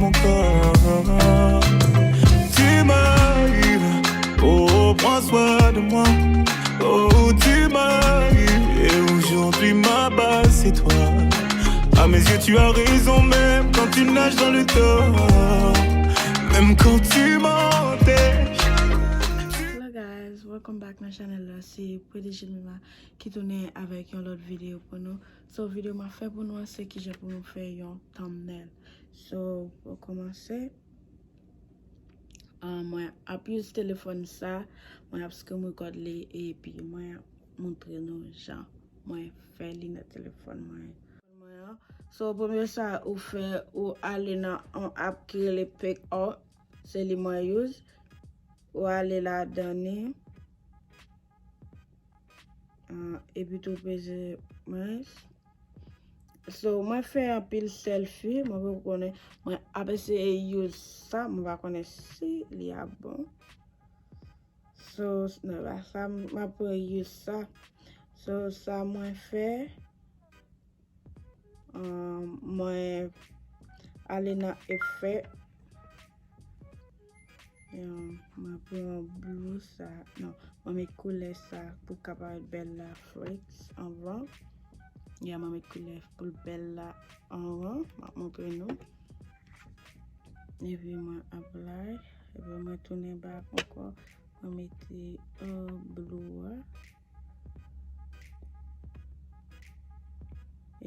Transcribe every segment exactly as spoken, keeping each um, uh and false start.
mon corps. Tu m'as eu, oh, prends soin de moi. Oh, tu m'as eu, et aujourd'hui ma base c'est toi. À mes yeux, tu as raison, même quand tu nages dans le tort. Même quand tu mentais. Hello guys, welcome back nan chanèl la. Se Pretty Jemima ki tounen avèk yon lòt videyo pou nou. So, videyo m ap fè pou nou an, se kijan pou nou fè yon thumbnail. So, pou kòmanse, ah, mwen ap use telefòn sa, mwen ap screen record li, epi mwen ap montre nou jan mwen fè li nan telefòn mwen. So, premye sa ou fè, ou ale nan yon app ki rele PicsArt, se li mwen use. Ou ale ladan li. Ah, epi tou peze mince. So, mwen fè anpil selfie, mwen pa konnen, mwen ap eseye use sa, mwen pa konnen si li ap bon. So, nan la sa, m ap use sa. So, sa mwen fè, um, mwen ale nan efè. Yon, mwen pran blue sa. Non, mwen met koulè sa pou ka parèt bèl la fresh anvan. Ya, mwen met koulè pou l bèl la anvan. Mwen ap montre nou. Epi mwen apply. Epi mwen tounen back ankò. Mwen mete, uh, blue a.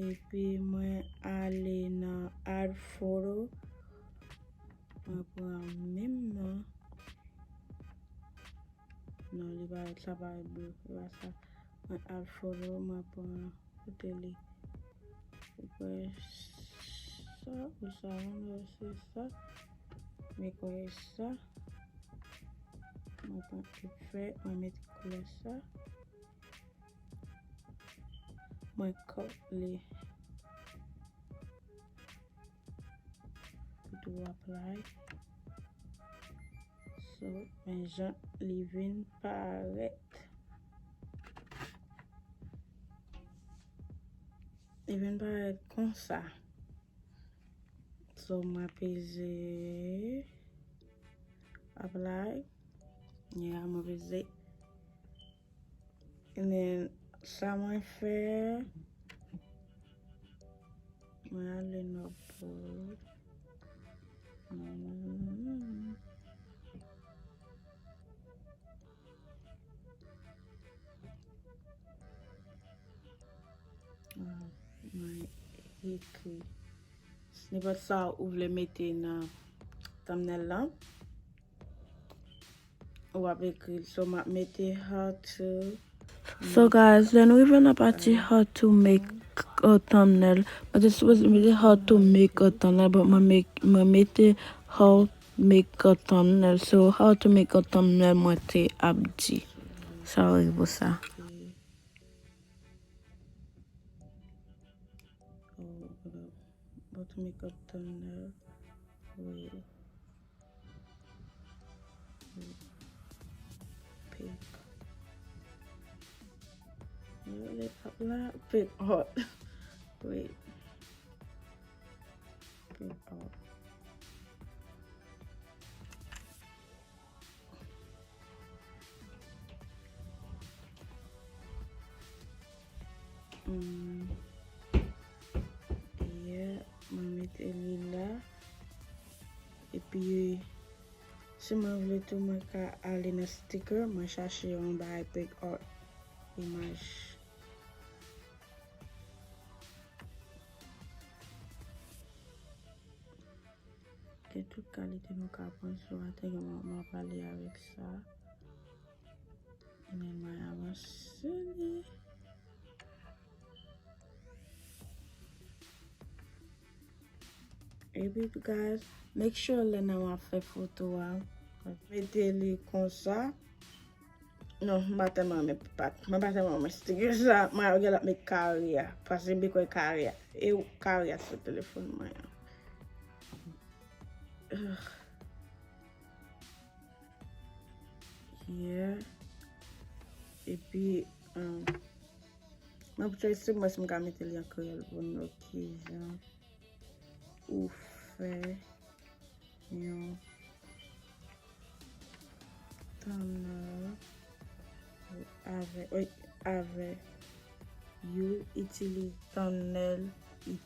Epi mwen ale nan add photo. Mwen pran menm nan. Non, li pa, sa pa blue, li pa sa. Mwen add photo, mwen pran kote li. Ou kwè sa, ou sa, mwen wè se sa. Mwen kwè sa. Mwen pran efè, mwen mete koulè sa. Mwen cut li. Pou tou apply. So, men jan li vin parèt. Li vin parèt konsa. So, mwen peze apply. Yeah, mwen peze. And then, sa mwen fè, mwen ale nan bold. Hmm. Ah, mwen ekri. Nenpòt sa ou vle mete nan thumbnail lan. Ou ap ekri l. So, m ap mete how to. So, guys, lè nou rive nan pati how to make a thumbnail, mwen te sipoze mete how to make a thumbnail, but mwen make, mwen mete how make a thumbnail. So, how to make a thumbnail, mwen te ap di. Sorry pou sa. Oh, hold up. How to make a thumbnail. Wait. Wait. Pick. Wait, la, pick art. Wait. Pick art. Hmm. Yeah, mwen mete li la. Epi, si mwen vle tou, mwen ka ale nan sticker, mwen chache yon bagay pick art imaj. Gen tout kalite nou ka pran sou atè, gen mwen, mwen pale avèk sa. Men mwen avanse li. Epi, guys, make sure lè nan w ap fè foto a, mete li konsa. Non, m pa tèlman renmen pat. Mwen pa tèlman renmen sticker sa. Mwen ap gen l ap met kare a. Paske m kwè kare a. E kare a sou telefòn mwen an. Ugh. Yeah. Epi, um, m ap try si mwen si m ka mete li an kreyòl pou nou wè kijan ou fè. yon thumbnail avè, wi, avè you itilize thumbnail. It,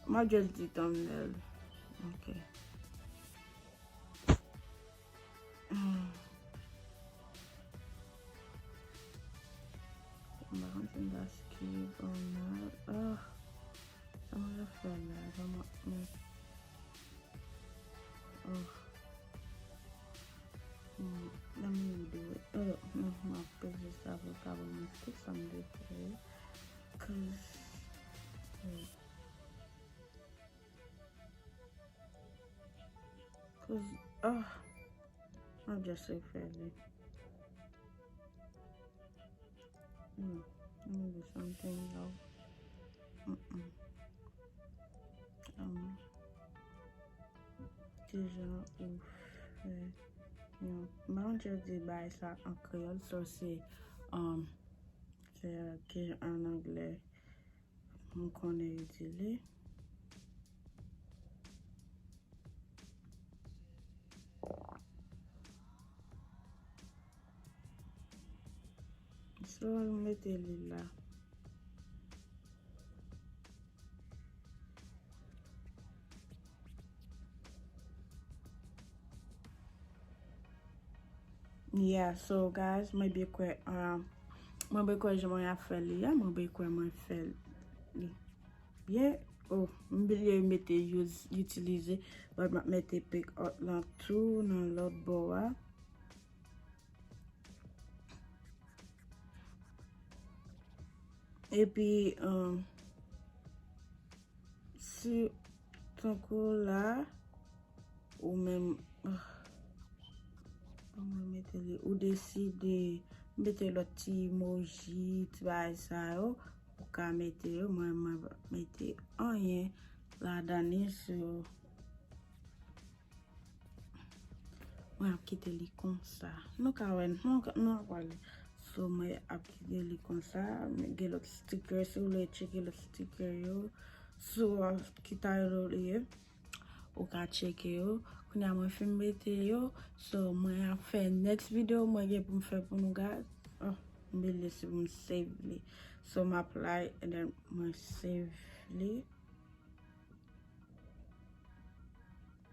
m ap just di thumbnail. Ok. Hmm. M pa konn si m ta skip or not. Ah, sa mwen ap fè la, sa mwen ap met. Oh. Hmm, let me do it. Oh, non, m ap peze sa pou l ka ban mwen tout sa m te fè. Cause, hmm. Cause, ah, m ap just refè li. Hmm, let me do something else. Mm-mm. Um, kijan ou fè yon, m pa konn jan di bagay sa an kreyòl, so se, um, se, uh, kijan an anglè m konnen yo di li. So, m mete li la. Yeah, so guys, mwen byen kwè, um, mwen byen kwè jan mwen ap fè li a, mwen byen kwè mwen fè li byen. Oh, m bliye mete use, itilize, but m ap mete pick up lan tou nan lòt bò a. Epi, um, si tankou la, ou menm, ah, kòman mete li, ou deside mete lòt ti emoji, ti bagay sa yo, ou ka mete yo, mwen, mwen pa mete anyen ladan li, so, mwen ap kite li konsa. Nou ka wè, nou ka, nou ap wè li. So, mwen ap kite li konsa. Men gen lòt sticker, si w vle tcheke lòt sticker yo. So, ki title li ye, ou ka tcheke yo. Kounye a mwen fin mete yo. So, mwen ap fè next video, mwen gen pou m fè pou nou guys. Oh, m bliye si pou m save li. So, m ap like, and then mwen save li.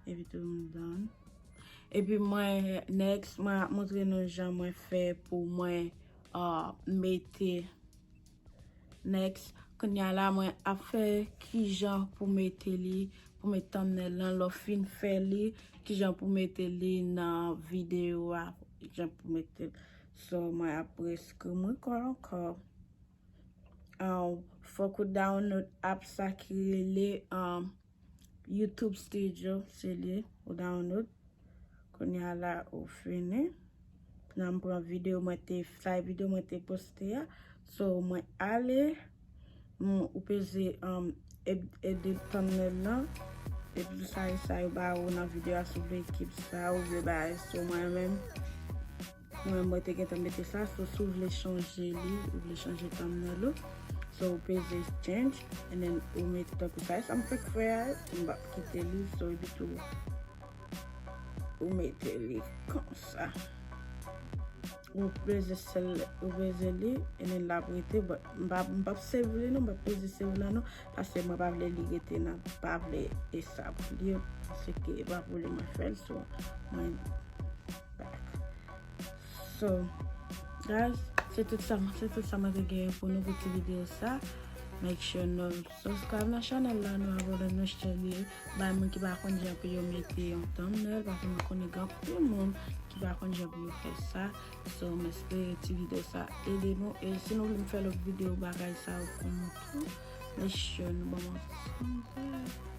Epi tou m done. Epi mwen, next, mwen ap montre nou jan mwen fè pou mwen, uh, mete next. Kounye a la, mwen ap fè kijan pou mete li, pou mete thumbnail lan, lè w fin fè li, kijan pou mete li nan videyo a, kijan pou mete l. So, mwen ap prèske mwen kò ankò. Um, fòk ou download app sa ki rele, um, YouTube Studio, se li ou download. Kounye a la ou fini. Nan m pran videyo mwen te, sa e videyo mwen te poste a. So, mwen ale, m, ou peze, um, ed-, edit thumbnail lan. Epi sa e sa yo ba ou nan videyo a, si w vle kip sa, ou vle bagay. So, mwen menm, Mwen, mwen te gentan mete sa, so, si w vle chanje li, ou vle chanje thumbnail ou, so, ou peze change, and then ou mete tankou sa. E sa m fèk fè a, m p ap kite li, so, epi tou, ou mete li konsa. Ou peze sel, ou peze li, and then l ap rete, but m p ap, m p ap save li non, m p ap peze save la non, paske mwen pa vle li rete nan, pa vle e sa pou li, paske e pa pou li mwen fè l, so, mwen back. So, guys, se tout sa, se tout sa mwen te genyen pou nou pou ti videyo sa. Make sure nou subscribe nan chanèl la, nou abòne, nou share li. Bay moun ki pa konn jan pou yo mete yon thumbnail, paske mwen konnen gen anpil moun ki pa konn jan pou yo fè sa. So, m espere ti videyo sa ede nou. E si nou vle m fè lòt videyo bagay sa yo pou nou tou, make sure nou ban mwen yon thumbs up.